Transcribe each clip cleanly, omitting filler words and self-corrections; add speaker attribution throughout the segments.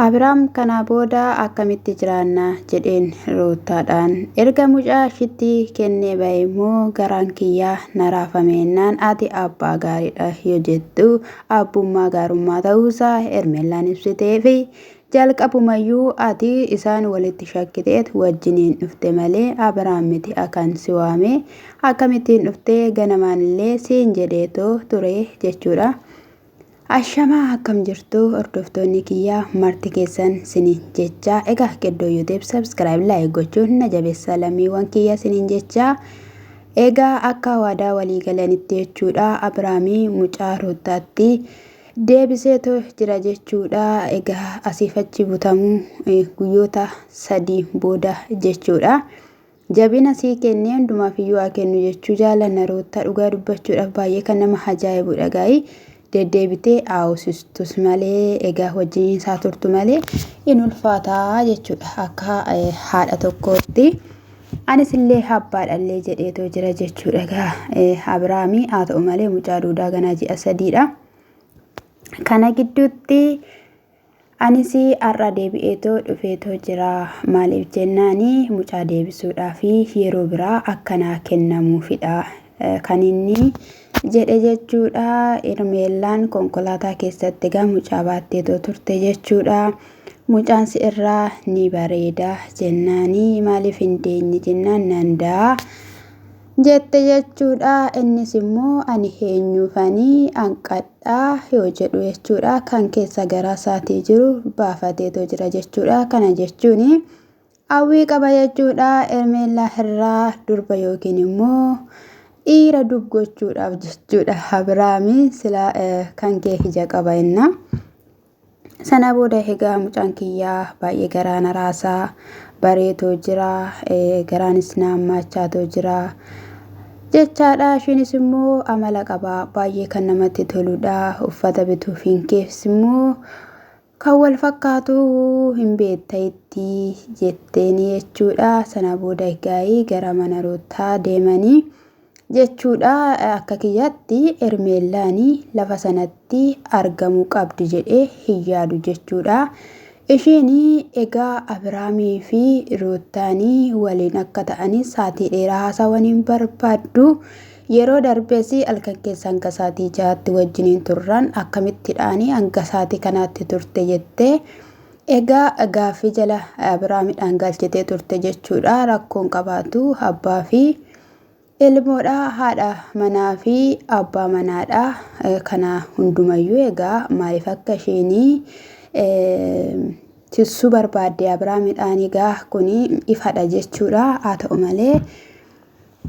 Speaker 1: Abiraam kana booda akkamitti jiraanna jedheen Ruuttaadhaan. Erga mucaa ishiitti kennee ba'e immoo garaan kiyyaa na raafamennaan ati abbaa gaariidha yoo jettu abbummaa gaarummaa ta'uusaa Hermellaan ibsiteefi jalqabumayyuu ati isaan walitti shakkiteet wajjiniin dhufte malee Abiraam miti akan si waame akkamittiin dhuftee ganamaan illee siin jedheetoo ture jechuudha. Ashamaa akkam jirtu hordoftoonni kiyyaa marti keessan sinin jechaa egaa qeddoo YouTube subscribe like gochuun na jabeessaa lammiiwwan kiyya sinin jechaa egaa akka waadaa walii galanitti jechuudha Abiraamii mucaa Ruuttaatti deebiseetoo jira jechuudha egaa asiif achi butamuu guyyoota 3 booda jechuudha. Jabina sii kennee hundumaaf iyyuu haa kennu jechuu jaalanna Ruuttaa dhugaa dubbachuudhaaf baay'ee kan nama ajaa'ibudha gaa'ii deddeebitee haawsistus malee egaa wajjin isaa turtu malee in ulfaataa jechuudha akka haadha tokkootti. Anis illee abbaadhallee jedheetoo jira jechuudha egaa Abiraamii haa ta'u malee mucaa duudaa ganaa ji'a sadiidha. Kana gidduutti Anis har'a deebi'eetoo dhufeetoo jira. Maaliif jennaani mucaa deebisuudhaaf yeroo biraa akka naa kennamuufidha kan inni jedhe jechuudha. Hermeellaan konkolaataa keessatti egaa mucaa baatteetoo turte jechuudha. Mucaan si irraa ni bareeda jennaani maaliif hin deenye jennaan nan da'a jette jechuudha. Innis immoo ani eenyuufani hanqadha dha yoo jedhu jechuudha. Kan keessa garaa isaatii jiru baafateetoo jira jechuudha. Kana jechuun hawwii qaba jechuudha. Hermeellaa irraa durba yookiin immoo dhiira dub gochuudhaaf jechuudha. Abiraami sila kan kee ija qaba inna. Sana booda egaa mucaan kiyyaa baay'ee garaa na raasaa bareetoo jira garaanis na hammaachaatoo jira jechaadha. Ishiinis immoo amala qaba baay'ee kan namatti toludha. Uffata bituufiin kees immoo kan wal fakkaatu hin beekta itti jetteeni jechuudha. Sana booda egaa gara mana Ruuttaa deemanii jechuudha. Akka kiyyaatti Hermeellaan lafa sanatti argamuu qabdi jedhee hin yaadu jechuudha. Ishiin egaa Abiraamii fi Ruuttaan waliin akka ta'anii sa'aatii dheeraa haasawan hin barbaaddu. Yeroo darbes halkan keessa hanga sa'aatii 6tti wajjiniin turran akkamittidhaan hanga sa'aatii kanaatti turte jettee egaa gaaffii jala Abiraamidhaan galchitee turte jechuudha. Rakkoon qabaatu abbaa fi Ilmoodha, haadha manaa fi abbaa manaadha. Kana hundumayyuu egaa maaliif akka isheen tissuu barbaadde Abiraamidhaan egaa kun ifadha jechuudha. Haa ta'u malee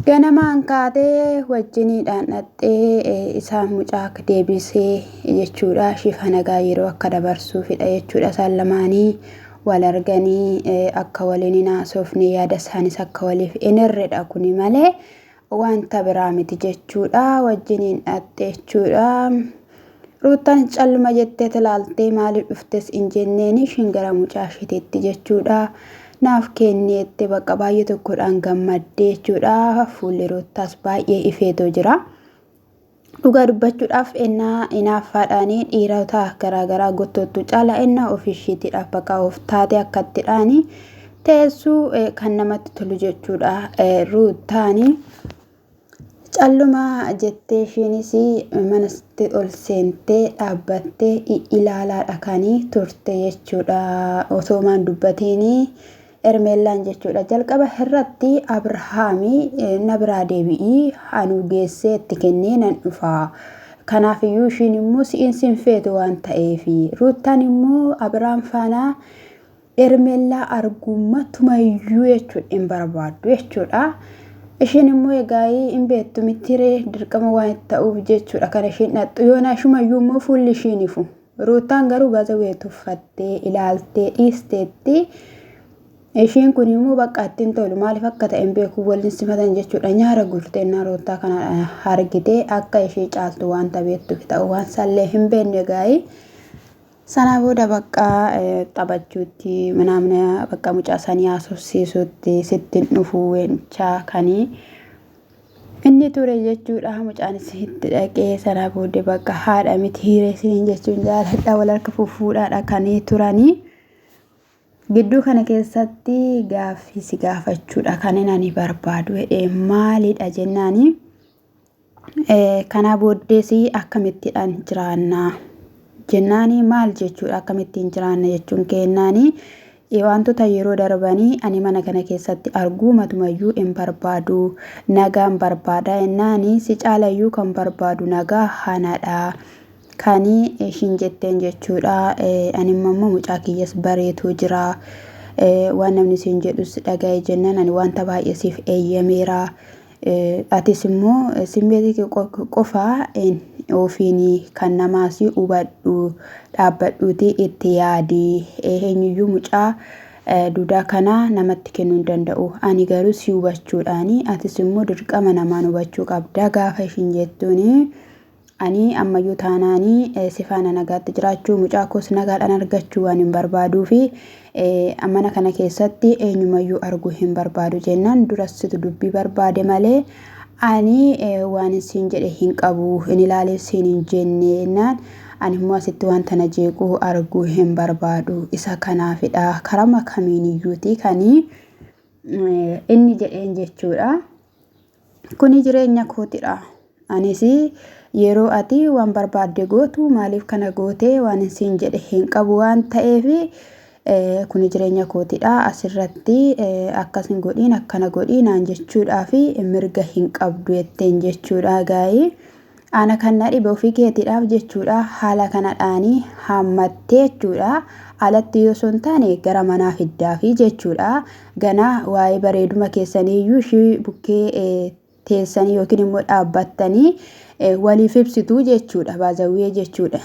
Speaker 1: ganamaan kaatee wajjiniidhaan dhaqxee isaan mucaa akka deebisee jechuudha. Shifa nagaa yeroo akka dabarsuufidha jechuudha isaan lamaanii. wal arganii akka waliin hin haasofne yaada isaanis akka waliif hin hirredha kuni malee wanta biraa miti jechuudha wajjiniin dhaqxe jechuudha. Ruuttaan calluma jettee ilaaltee maaliif dhuftes hin jenneen ishiin gara mucaa isheetitti jechuudha. Naaf kenneette bakka baay'ee tokkodhaan gammaddee jechuudha. Fuulli Ruuttaas baay'ee ifeetoo jira. Dhugaa dubbachuudhaaf ennaa inaaffaadhaan dhiirota garaagaraa gottottu caala ennaa ofii ishiitiidhaaf bakka of taate akkattidhaan teessuu kan namatti tolu jechuudha. Ruuttaani calluma jettee ishiinis manatti ol seentee dhaabbattee ilaalaadha kan turte jechuudha. Osoo maan dubbatiin Hermeellaan jechuudha. Jalqaba irratti Abrahaami na biraa deebi'ii anuu geessee itti kennee nan dhufa. Kanaaf iyyuu ishiin immoo si'iin sin feetu waan ta'eef. Ruuttaan immoo Abrahaam faana Hermeellaa arguu matumayyuu jechuudha hin barbaaddu jechuudha. Ishiin immoo egaa hin beektu mitiree dirqama waan itti ta'uuf jechuudha kan ishiin dhaqxu yoona ishumayyuu immoo fuulli ishiin ifu. Ruuttaan garuu baazawee tuffattee ilaaltee dhiisteetti. Ishiin kun immoo bakka ittiin tolu maaliif akka ta'e hin beeku waliin simatan jechuudha. Nyaara guurteennaa Ruuttaa kana argitee akka ishee caaltu wanta beektuuf ta'u waan sallee hin beekne gaa'ii. Sana booda bakka taphachuutti manaamna bakka mucaa sanii haasofsiisuutti sittiin dhufuu weenchaa kanii. Inni ture jechuudha mucaanis itti dhaqee sana booddee bakka haadha miti hiiree isiniin jechuun jaaladha wal harka fuffuudhaadha kan turanii. Gidduu kana keessatti gaaffii si gaafachuudha kan ani barbaadu jedhee maalidha jennaani. Kanaa booddees akkamittiidhaan jiraanna jennaani maal jechuudha akkamittiin jiraanna jechuun kennaani wantoota yeroo darbanii ani mana kana keessatti arguu matumayyuu hin barbaadu nagaan barbaada jennaani si caalayyuu kan barbaadu nagaa hanadha kan ishiin jetteen jechuudha ani immoo mucaa kiyyas bareetuu jira waan namni siin jedhus dhaga'e jennaan ani wanta baay'ee siif eeyyameera. Atis immoo simmeetii kee qofa ofiin kan namaas hubadhu dhaabbadhuutii itti yaadi. Eenyuyyuu mucaa duudaa kana namatti kennuu hin danda'u. Ani garuu si hubachuudhaani atis immoo dirqama namaan hubachuu qabda gaafa ishiin jettuuni. Ani ammayyuu taanaani si faana nagaatti jiraachuu mucaa koos nagaadhaan argachuu waan hin barbaaduu fi mana kana keessatti eenyumayyuu arguu hin barbaadu jennaan duras situ dubbii barbaade malee ani waan siin jedhe hin qabu hin ilaalee siin hin jenne jennaan ani immoo asitti wanta na jeequ arguu hin barbaadu isa kanaafidha karama kamiiniyyuuti kanii inni jedheen jechuudha. Kuni jireenya kootidha. Anis yeroo ati waan barbaadde gootu maaliif kana goote waan siin jedhe hin qabu waan ta'eef kuni jireenya kootidha. Asirratti akkas hin godhiin akkana godhii naan jechuudhaaf mirga hin qabdu jetteen jechuudha gaa'ii. Ana kan na dhibe ofii keetiidhaaf jechuudha haala kanadhaani haammattee jechuudha alatti yoo osoo hin taane gara manaa fiddaafi jechuudha ganaa waa'ee bareeduma keessaniiyyuu ishii bukkee teessanii yookiin immoo dhaabbattanii waliif ibsitu jechuudha baazawwee jechuudha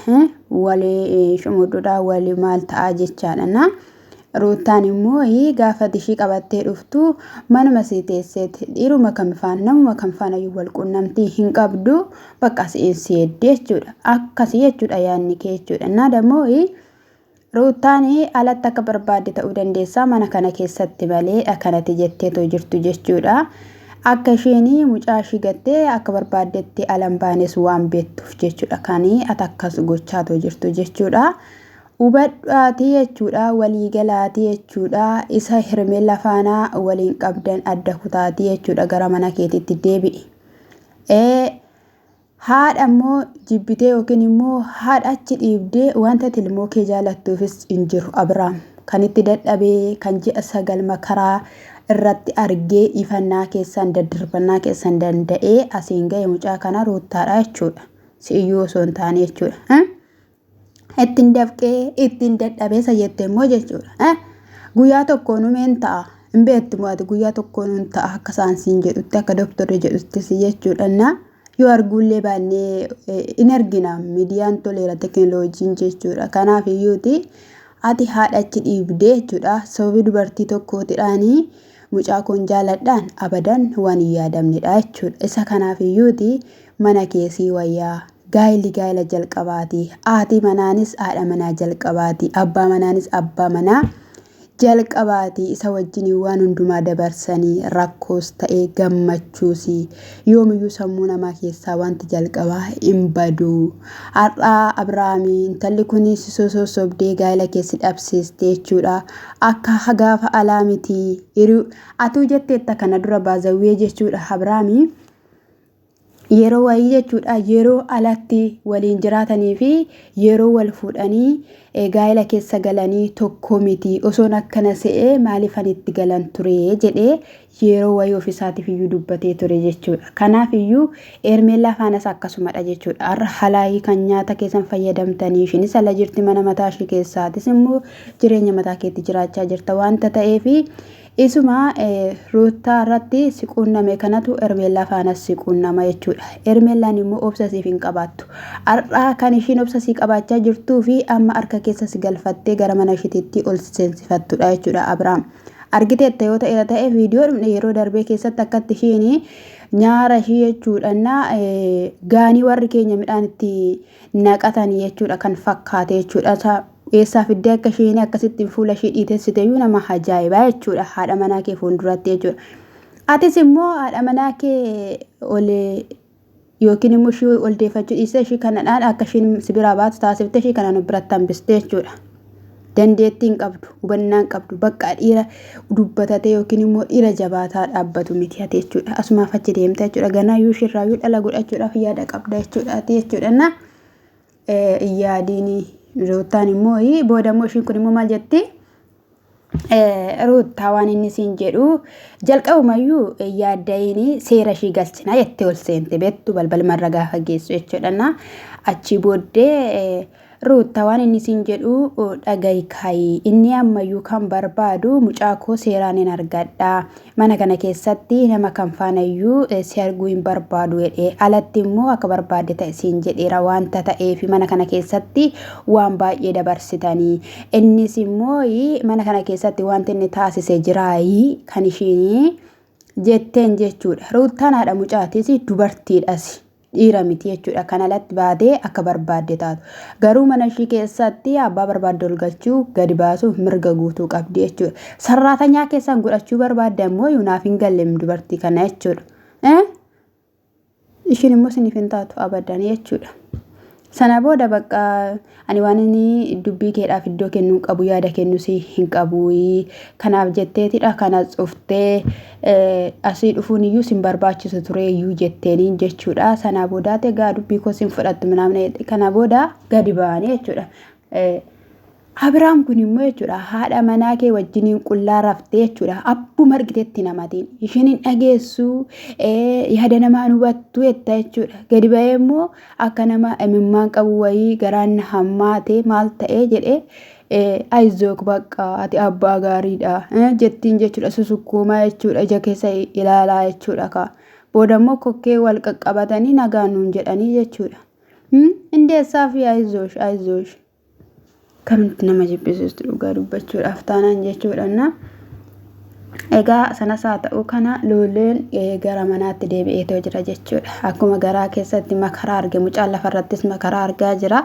Speaker 1: walii shumuddudha walii maal ta'aa jechaadha na Ruuttaan immoo gaafa ati ishii qabattee dhuftu manuma sii teesseeti dhiiruma kam faana namuma kam faanayyuu wal quunnamtii hin qabdu bakka si'in si heddee jechuudha. Akkasii jechuudha yaadni kee jechuudha. Innaa dammoo Ruuttaan alatti akka barbaadde ta'uu dandeessaa mana kana keessatti malee akkanatti jetteetoo jirtu jechuudha. Akka isheen mucaa ishii gattee akka barbaaddetti ala hin baanes waan beektuuf jechuudha. Kan ati akkas gochaatoo jirtu jechuudha. Hubadhaatii jechuudha walii galaatii jechuudha isa hermella faana waliin qabdan adda kutaatii jechuudha gara mana keetitti deebi'i. Ee haadha immoo jibbitee yookiin immoo haadha achi dhiibdee wanta tilmoo kee jaalattuufis hin jiru Abiraam kan itti dadhabee kan ji'a 9 makaraa irratti argee ifannaa keessan daddarbannaa keessan danda'ee asiin ga'e mucaa kana ruuttaadha jechuudha. Si'iyyuu osoo hin taane jechuudha. Ittiin dafqee ittiin dadhabee isa jette immoo jechuudha. Guyyaa tokkoon umeen ta'a. Hin beektu moo ati guyyaa tokkoon hin ta'a akka saayinsiin jedhutti akka doktorri jedhuttis jechuudha. Na yoo arguullee baannee in argina miidiyaan toleera teekinooloojiin jechuudha. Kanaaf iyyuuti ati haadha achi dhiibdee jechuudha. Sababii dubartii tokkootidhaanii mucaa koon jaaladhaan abadan waan hin yaadamnedha jechuudha. Isa kanaaf iyyuuti mana keessii wayyaa. Gaa'illi gaa'ila jalqabaati. Haati manaanis haadha manaa jalqabaati. Abbaa manaanis abbaa manaa jalqabaati. Isa wajjin waan hundumaa dabarsanii rakkoos ta'ee gammachuus yoomiyyuu sammuu namaa keessaa wanti jalqabaa hin badu. Har'aa Abiraamii intalli kun si sossobdee gaa'ila keessi dhabsiiste jechuudha. Akka gaafa alaa miti. Atuu jetteetta kana dura baazawwee jechuudha Abiraamii. Yeroo wayii jechuudha yeroo alatti waliin jiraatanii fi yeroo wal fuudhanii gaa'ela keessa galanii tokko miti osoon akkana se'ee maaliifan itti galan ture jedhee yeroo wayii ofiisaatiif iyyuu dubbatee ture jechuudha. Kanaaf iyyuu Eermeellaa faanas akkasumadha jechuudha. Har'a halaayii kan nyaata keessan fayyadamtanii ishiinis ala jirti mana mataa ishii keessaatis immoo jireenya mataa keetti jiraachaa jirta wanta ta'eef Isuma Ruuttaa irratti si quunname kanatu Hermeellaa faanas si quunnama jechuudha. Hermeellaan immoo obsa siif hin qabaattu. Har'aa kan ishiin obsa sii qabaachaa jirtuu fi amma harka keessa si galfattee gara mana ishiititti ol si seensifattudha jechuudha Abiraam. Argiteetta yoo ta'eera ta'e viidiyoo dhumne yeroo darbee keessatti akkatti ishiin nyaara ishii jechuudha gaanii warri keenya midhaan itti naqatan jechuudha kan fakkaate jechuudha. Eessaa fiddee akka isheen akkasittiin fuula ishii dhiitessite iyyuu nama ajaa'ibaa jechuudha haadha manaa kee fuulduratti jechuudha. Atis immoo haadha manaa kee ol yookiin immoo ishii ol deeffachuu dhiistee ishii kanadhaan akka ishiin si biraa baatu taasiftee ishii kanaan of biratti hambiste jechuudha. Dandeettii hin qabdu, hubannaa hin qabdu, bakka dhiira dubbatatee yookiin immoo dhiira jabaataa dhaabbatu miti ati jechuudha. Asumaaf achi deemta jechuudha. Ganaa iyyuu ishirraayyuu dhala godhachuudhaaf yaada qabda jechuudha ati jechuudha. Na hin yaadiini. Ruuttaan immoo booda immoo ishiin kun immoo maal jetti? Ruuttaa waan inni siin jedhu jalqabumayyuu yaadda'iin seera ishii galchina jettee ol seente beektu balbalumarra gaafa geessu jechuudha. Na achii booddee Ruutta waan inni siin jedhu dhaga'i kaayi. Inni ammayyuu kan barbaadu mucaa koo seeraan hin argadha. Mana kana keessatti nama kam faanayyuu si arguu hin barbaadu jedhe. Alatti immoo akka barbaadde ta'i siin jedheera wanta ta'eef mana kana keessatti waan baay'ee dabarsitanii. Innis immoo mana kana keessatti wanti inni taasise jiraayi kan ishiin jetteen jechuudha. Ruuttaan haadha mucaatis dubartiidhas. Dhiira miti jechuudha. Kan alatti baatee akka barbaadde taatu. Garuu mana ishii keessatti abbaa barbaadde ol galchuu gadi baasuuf mirga guutuu qabdi jechuudha. Sarraatanyaa keessan godhachuu barbaadde ammoo naaf hin galle dubartii kana jechuudha. Ishiin immoo isiniif hin taatu abadan jechuudha. Sana booda bakka ani waan inni dubbii keedhaaf iddoo kennuu qabu yaada kennus hin qabu. Kanaaf jetteetidha kana cuftee asii dhufuun iyyuu sin barbaachisu ture iyyuu jetteeniin jechuudha. Sana boodaati egaa dubbii koo sin fudhattu minaamna kana booda gadi ba'anii jechuudha. Abiraam kun immoo jechuudha haadha manaa kee wajjiniin qullaa raftee jechuudha abbuma argitetti namatiin ishiin hin dhageessu yaada namaa hin hubattu jetta jechuudha gadi ba'ee immoo akka nama imimmaan qabu wayii garaan na hammaate maal ta'ee jedhee ayizook bakka ati abbaa gaariidha jettiin jechuudha susukkuumaa jechuudha ija keessa ilaalaa jechuudha kaa booda immoo kokkee wal qaqqabatanii nagaan nuun jedhanii jechuudha. Indeessaa fi ayizoosh ayizoosh. Akkamitti nama jibbisiistu dhugaa dubbachuudhaaf taanaan jechuudha. Na egaa sanas haa ta'u kana looleen gara manaatti deebi'eetoo jira jechuudha. Akkuma garaa keessatti makaraa arge mucaan lafarrattis makaraa argaa jira.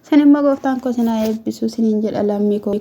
Speaker 1: Sin immoo gooftaan koo sin haa eebbisu siniin jedha lammii koo.